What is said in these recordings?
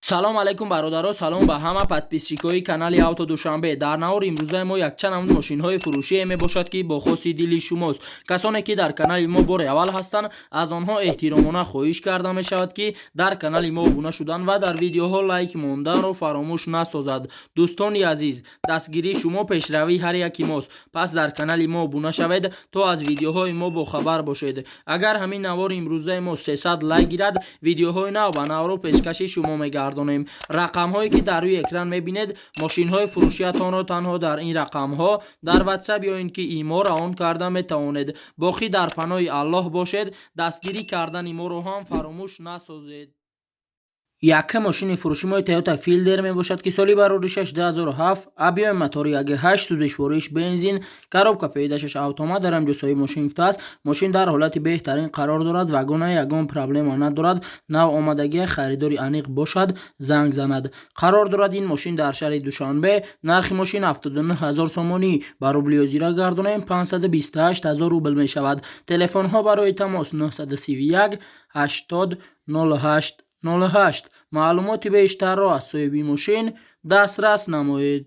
Салом алайкум, бародаро, салом ба ҳама подписчикои канали Авто Душанбе. Дар навори имрӯзаи мо якчанд намуд мошинҳои фурӯшие мебошад, ки бо хоси дили шумост. Касоне ки дар канали мо бори аввал ҳастанд, аз онҳо эҳтиромона хоҳиш карда мешавад, ки дар канали мо обуна шудан ва дар видеоҳо лайк монданро фаромӯш насозад. Дӯстони азиз, дастгирии шумо пешравии ҳар яки мост, пас дар канали мо обуна шавед, то аз видеоҳои мо бохабар бошед. Агар ҳамин навори имрӯзаи мо 300 лайк гирад, видеоҳои нав ба навро пешкаши шумо мегардонем. Рақамҳое ки дар рӯи экран мебинед, мошинҳои фурӯшиятонро танҳо дар ин рақамҳо дар Ватсап ё ин ки ИМО равон карда метавонед. Боқӣ дар паноҳи Аллоҳ бошед, дастгирӣ кардани моро ҳам фаромӯш насозед. Якум мошини фурӯши мои Toyota Fielder мебошад, ки соли бароришаш 2007, объёми мотори 1.8, сӯзишвориш бензин, коробка передачаш автомат, дар ҳамҷо соҳиби мошин гуфтааст. Мошин дар ҳолати беҳтарин қарор дорад, вагона ягон проблема надорад, нав омадагия. Харидори аниқ бошад, занг занад. Қарор дорад ин мошин дар шаҳри Душанбе. Нархи мошин 79 ҳазор сомонӣ, ба рубли ҳозира гардонаем, 528 ҳазор рубл мешавад. Телефонҳо барои тамос 931 80 08 08. Маълумоти бештарро аз соҳиби мошин дастрас намоед.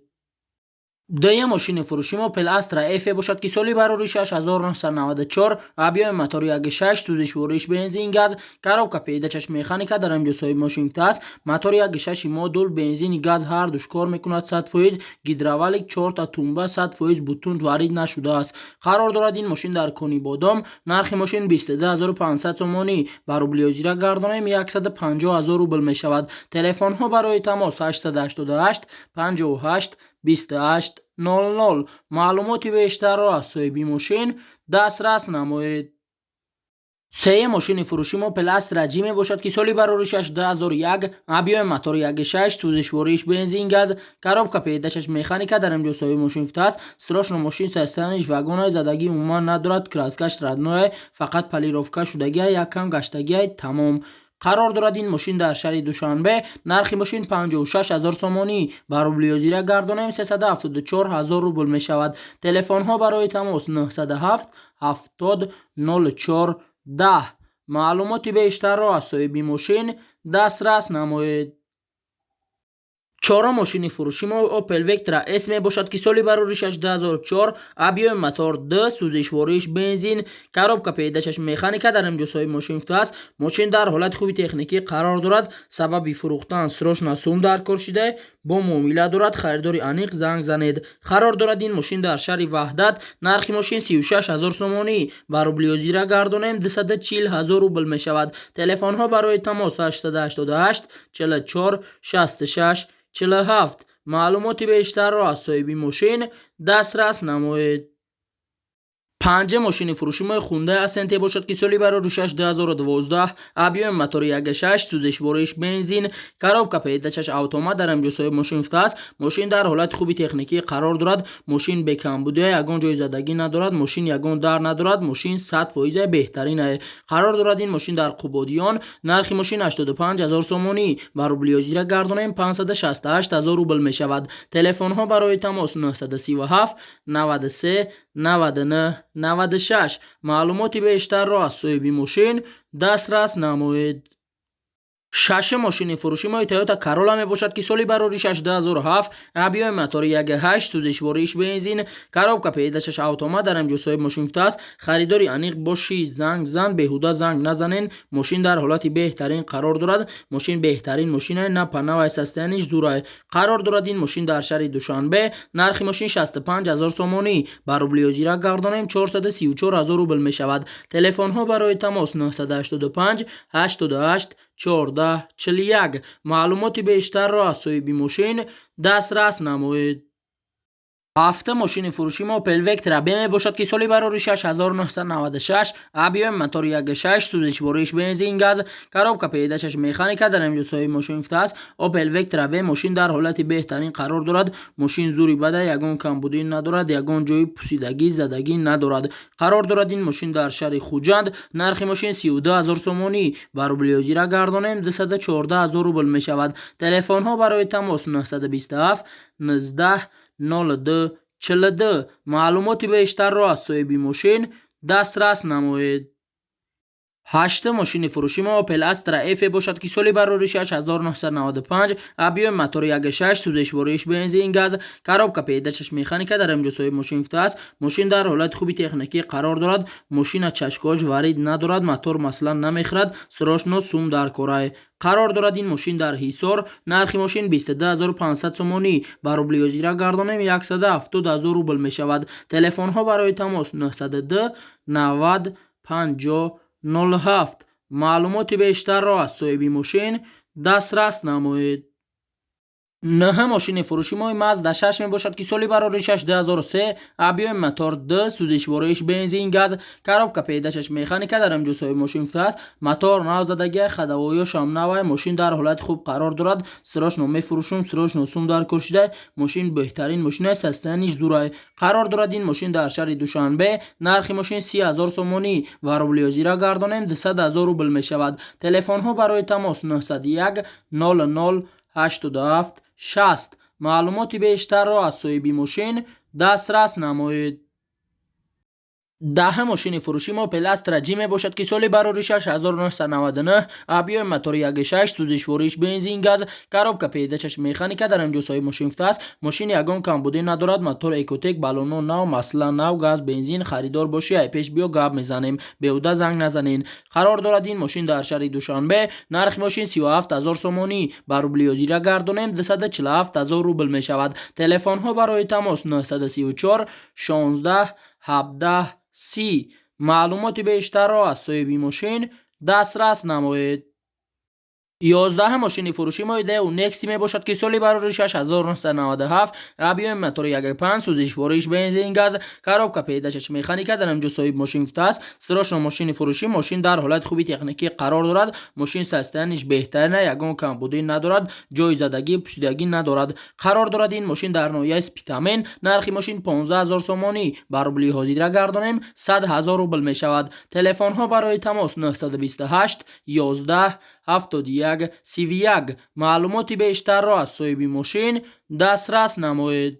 Дуюм мошини фурӯши мо Opel Astra F бошад, ки соли бароришаш 1994, объёми мотори 1.6, сӯзишвориш бензин газ, коробка передачаш механика, дар ҳамҷо соҳиби мошин гуфтааст. Мотори 1.6 модул, бензини газ ҳардуш кор мекунад 100%, гидравлик, чорта тумба 100%, бутун варид нашудааст. Қарор дорад ин мошин дар Конибодом. Нархи мошин 22 500 сомонӣ, ба рубли ҳозира гардонаем, 150 ҳазор рубл мешавад. Телефонҳо барои тамос 888 58 28 00. Маълумоти бештарро аз соҳиби мошин дастрас намоед. Сеюм мошини фурӯши мо Opel Astra J мебошад, ки соли бароришаш 2001, объёми мотори 1.6, сӯзишвориш бензин газ, коробка передачаш механика, дар инҷо соҳиби мошин гуфтааст. Страшно мошин состояниш вагонаи, задагӣ умуман надорад, краскаш родное, фақат полировка шудагия, як кам гаштагия, тамом. Қарор дорад ин мошин дар шаҳри Душанбе. Нархи мошин 56 ҳазор сомонӣ, ба рубли ҳозира гардонем, 374 ҳазор рубл мешавад. Телефонҳо барои тамос 907 70 04 10. Маълумоти бештарро аз соҳиби мошин дастрас намоед. Чорум мошини фурӯши мо Opel Vectra S мебошад, ки соли бароришаш 2004, объёми мотор 2, сӯзишвориш бензин, коробка передачаш механика, дар инҷо соҳиби мошин гуфтааст. Мошин дар ҳолати хуби техникӣ қарор дорад. Сабаби фурӯхтан срочно сум дар кор шуда, бо муомила дорад. Харидори аниқ занг занед. Қарор дорад ин мошин дар шаҳри Ваҳдат. Нархи мошин 36 ҳазор сомонӣ, ба рубли ҳозира гардонем, 240 ҳазор рубл мешавад. Телефонҳо барои тамос 888 44 66 47. Маълумоти бештарро аз соҳиби мошин дастрас намоед. Панҷум мошини фурӯши мо Hyundai Accent бошад, ки соли бароришаш 2012, объёми мотори 1.6, сӯзишвориш бензин, коробка передачаш автомат, дар инҷо соҳиби мошин гуфтааст. Мошин дар ҳолати хуби техникӣ қарор дорад, мошин бекамбудия, ягон ҷои задагӣ надорад, мошин ягон дар надорад, мошин 100% беҳтарин. Қарор дорад ин мошин дар Қубодиён. Нархи мошин 85 ҳазор сомонӣ, ба рубли ҳозира гардонем, 568 ҳазор рубл мешавад. Телефонҳо барои тамос 937 93 99 96. Маълумоти бештарро аз соҳиби мошин дастрас намоед. Шашум мошини фурӯши мои Toyota Corolla мебошад, ки соли бароришаш 2007, объёми мотори 1.8, сӯзишвориш бензин, коробка передачаш автомат, дар инҷо соҳиби мошин гуфтааст. Харидори аниқ бошӣ, занг зан, беҳуда занг назанен. Мошин дар ҳолати беҳтарин қарор дорад, мошин беҳтарин мошинае, на панавай, состояниш зурай. Қарор дорад ин мошин дар шаҳри Душанбе. Нархи мошин 65 ҳазор сомонӣ, ба рубли ҳозира гардонем, 434 ҳазор рубл мешавад. Телефонҳо барои тамос 985 88 14 41. Маълумоти бештарро аз соҳиби мошин дастрас намоед. Ҳафтум мошини фурӯши мо Opel Vectra B мебошад, ки соли бароришаш 1996, объёми мотори 1.6, сӯзишвориш бензин газ, коробка передачаш механика, дар инҷо соҳиби мошин гуфтааст. Opel Vectra B мошин дар ҳолати беҳтарин қарор дорад, мошин зури бада, ягон камбудӣ надорад, ягон ҷои пусидагӣ, задагӣ надорад. Қарор дорад ин мошин дар шаҳри Хуҷанд. Нархи мошин 32 ҳазор сомонӣ, ба рубли ҳозира гардонем, 214 ҳазор рубл мешавад. Телефонҳо барои тамос 927 19 02 42. Маълумоти бештарро аз соҳиби мошин дастрас намоед. Ҳаштум мошини фурӯши мо Opel Astra F бошад, ки соли бароришаш 1995, объёми мотори 1.6, сӯзишвориш бензин, газ, коробка передачаш механика. Дар инҷо соҳиби мошин гуфтааст, мошин дар ҳолати хуби техникӣ қарор дорад, мошина чашкош варид надорад, мотор масалан намехӯрад, срочно сум дар корай. Қарор дорад ин мошин дар Ҳисор. Нархи мошин 22 500 сомонӣ, ба рубли ҳозира гардонем, 170 000 рубл мешавад. Телефонҳо барои тамос 902 90 50 07. Маълумоти бештарро аз соҳиби мошин дастрас намоед. Нӯҳум мошини фурӯши мо Mazda 6 мебошад, ки соли бароришаш 2003, объёми мотор 2, сӯзишвориш бензин, газ, коробка передачаш механика. Дар инҷо соҳиби мошин гуфтааст, мотор нав задагия, ходовойошам навай, мошин дар ҳолати хуб қарор дорад, срочно мефурӯшум, срочно сум дар кор шуда. Мошин беҳтарин мошина, состояниш зурай. Қарор дорад ин мошин дар шаҳри Душанбе. Нархи мошин 30 000 сомонӣ, ва рубли ҳозира гардонем, 200 000 рубл мешавад. Телефонҳо барои тамос 901 00 87 60. Маълумоти бештарро аз соҳиби мошин дастрас намоед. Даҳум мошини фурӯши мо Opel Astra J мебошад, ки соли бароришаш 1999, объёми мотори 1.6, сӯзишвориш бензин, газ, коробка передачаш механика. Дар инҷо соҳиби мошин гуфтааст, мошин ягон камбудӣ надорад, мотор Ecotec, баллоно нав, масла нав, газ, бензин. Харидор бошӣ, ай пеш биё, гап мезанем, беҳуда занг назанен. Қарор дорад ин мошин дар шаҳри Душанбе. Нархи мошин 37 000 сомонӣ, ба рубли ҳозира гардонем, 247 000 рубл мешавад. Телефонҳо барои тамос 934 16 17 30. Маълумоти бештарро аз соҳиби мошин дастрас намоед. 11-ум мошини фурӯши мо Daewoo Nexia мебошад, ки соли бароришаш 1997, объёми мотори 1.5, сӯзишвориш бензин, газ, коробка передачаш механика. Дар инҷо соҳиби мошин гуфтааст, срочно мошини фурӯшӣ, мошин дар ҳолати хуби техникӣ қарор дорад, мошин состояниш беҳтарина, ягон камбудӣ надорад, ҷои задагӣ, пусидагӣ надорад. Қарор дорад ин мошин дар ноҳияи Спитамен. Нархи мошин 15 000 сомонӣ, ба рубли ҳозира гардонем, 100 000 рубл мешавад. Телефонҳо барои тамос 928 11 71 31. Маълумоти бештарро аз соҳиби мошин дастрас намоед.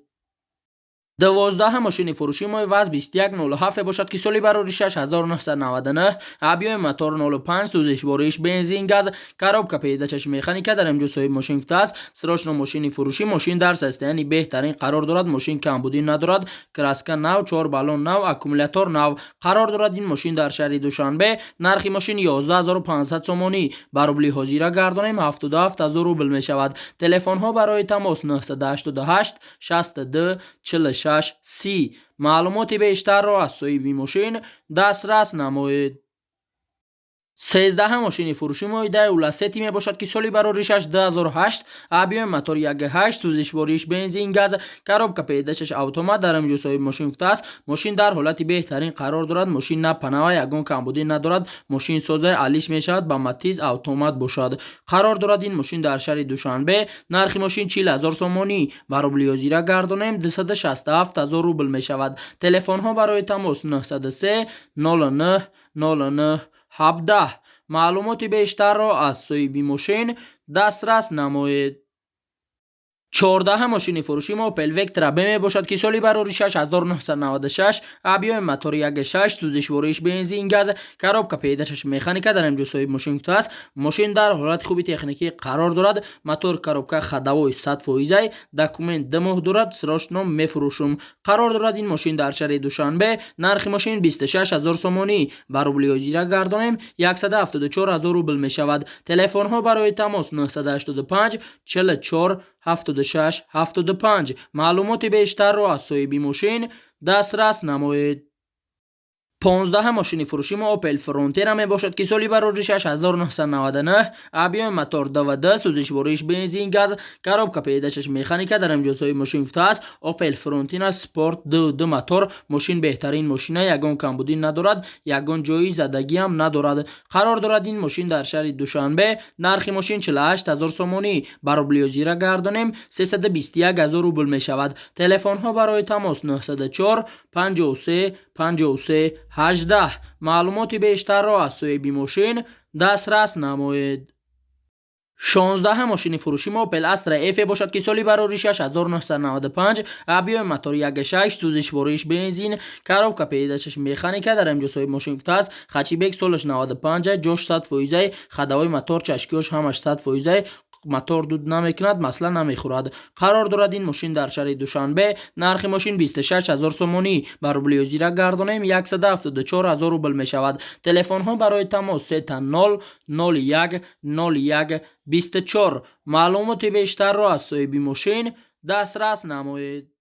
12-ум мошини фурӯши мо ВАЗ 2107 бошад, ки соли бароришаш 1999, объёми мотор 05, сӯзишвориш бензин, газ, коробка передачаш механика. Дар инҷо соҳиби мошин гуфтааст, срочно мошини фурӯшӣ, мошин дар состоянии беҳтарин қарор дорад, мошин камбудӣ надорад, краска нав, чор баллон нав, аккумулятор нав. Қарор дорад ин мошин дар шаҳри Душанбе. Нархи мошин 11 500 сомонӣ, ба рубли ҳозира гардонем, 77 000 рубл мешавад. Телефонҳо барои тамос 988 62 46 30. Маълумоти бештарро аз соҳиби мошин дастрас намоед. 13-ум мошини фурӯши мо Daewoo Lacetti мебошад, ки соли бароришаш 2008, объёми мотори 1.8, сӯзишвориш бензин, газ, коробка передачаш автомат. Дар инҷо соҳиби мошин гуфтааст, мошин дар ҳолати беҳтарин қарор дорад, мошин на панава, ягон камбудӣ надорад, мошин соза, алиш мешавад, ба Матиз автомат бошад. Қарор дорад ин мошин дар шаҳри Душанбе. Нархи мошин 40 000 сомонӣ, ба рубли ҳозира гардонем, 267 000 рубл мешавад. Телефонҳо барои тамос 903 09 09 17. Маълумоти бештарро аз соҳиби мошин дастрас намоед. 14-ум мошини фурӯши мо Opel Vectra B мебошад, ки соли бароришаш 1996, объёми мотори 1.6, сӯзишвориш бензин, газ, коробка передачаш механика. Дар инҷо соҳиби мошин гуфтааст, мошин дар ҳолати хуби техникӣ қарор дорад, мотор, коробка, ходовой 100 фоизай, документ 2 моҳ дорад, срочно мефурӯшум. Қарор дорад ин мошин дар шаҳри Душанбе. Нархи мошин 26 000 сомонӣ, ба рубли ҳозира гардонем, 174 000 рубл мешавад. Телефонҳо барои тамос 985 44 76 75. Маълумоти бештарро аз соҳиби мошин дастрас намоед. 15-ум мошини фурӯши мо Opel Frontera мебошад, ки соли бароришаш 1999, объёми мотор 2.2, сӯзишвориш бензин, газ, коробка передачаш механика. Дар инҷо соҳиби мошин гуфтааст, Opel Frontera Sport 2.2 мотор, мошин беҳтарин мошина, ягон камбудӣ надорад, ягон ҷои задагиам надорад. Қарор дорад ин мошин дар шаҳри Душанбе. Нархи мошин 48 000 сомонӣ, ба рубли ҳозира гардонем, 321 000 рубл мешавад. Телефонҳо барои тамос 904 53 53 18. Маълумоти бештарро аз соҳиби мошин дастрас намоед. 16-ум мошини фурӯши мо Opel Astra F бошад, ки соли бароришаш 1995, объёми мотори 1.6, сӯзишвориш бензин, коробка передачаш механика. Дар инҷо соҳиби мошин гуфтааст: хэтчбек, солаш 95, ҷош 100 фоизай, ходовой мотор, чашкиёш ҳамаш 100 фоизай, мотор дуд намекунад, масла намехӯрад. Қарор дорад ин мошин дар шаҳри Душанбе. Нархи мошин 26 ҳазор сомонӣ, ба рубли ҳозира гардонем, 174 ҳазор рубл мешавад. Телефонҳо барои тамос: 000 01 01 24. Маълумоти бештарро аз соҳиби мошин дастрас намоед.